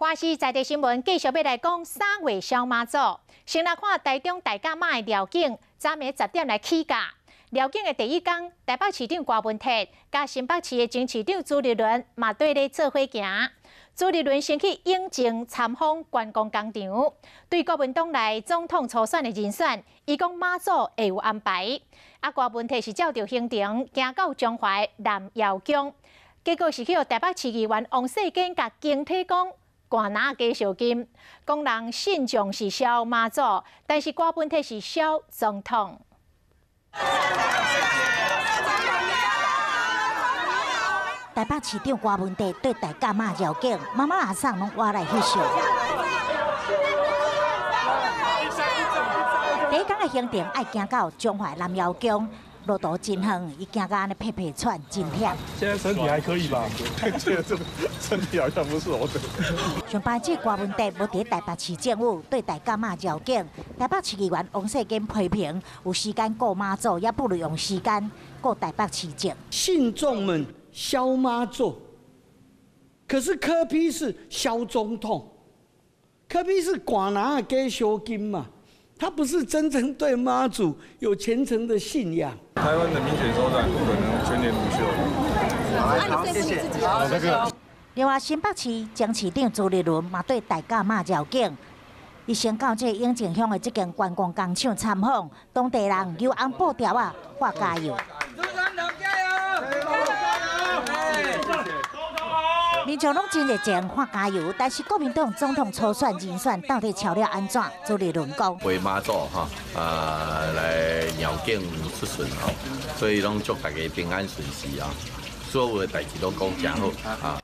華視在地新聞繼續欲來講三月燒媽祖。先來看台中大甲媽的寮景，昨暝10點來起駕。寮景的第一工，台北市長柯文哲佮新北市的前市長朱立倫嘛綴咧做伙行。朱立倫先去永靖參訪觀光工廠，對國民黨內總統初選的人選，伊講媽祖會有安排。啊，柯文哲是照著行程行到彰化南瑤宮，結果是去予台北市議員王世堅共經體講寒籃加賞金，講人信眾是燒媽祖，但是柯文哲是燒總統。台北市長柯文哲對大甲媽繞境，媽媽阿嬸攏倚來翕相。第一工的行程愛行到彰化南瑤宮，路途真遠，伊行甲按呢屁屁喘，真忝。現在身體還可以吧？這個身體好像不是我的。上擺這柯文哲無佇台北市政府對大甲媽繞境，台北市議員王世堅批評，有時間顧媽祖，也不如用時間顧台北市政。信眾們燒媽祖，可是柯 P 是燒總統，柯 P 是寒籃仔加燒金嘛，他不是真正對媽祖有虔誠的信仰。台灣的民選首長不可能全年無休。好，謝謝。好，那個。另外，新北市前市長朱立倫嘛對大甲媽繞境，伊先到這永靖鄉的這間觀光工廠參訪，當地人用紅布條仔喊加油。加油！民眾攏真熱情喊加油，但是國民黨總統初選人選到底敲了按怎？朱立倫講：陪媽祖哈，啊來繞境出巡吼，所以攏祝大家平安順遂啊！所有的代誌攏講誠好啊。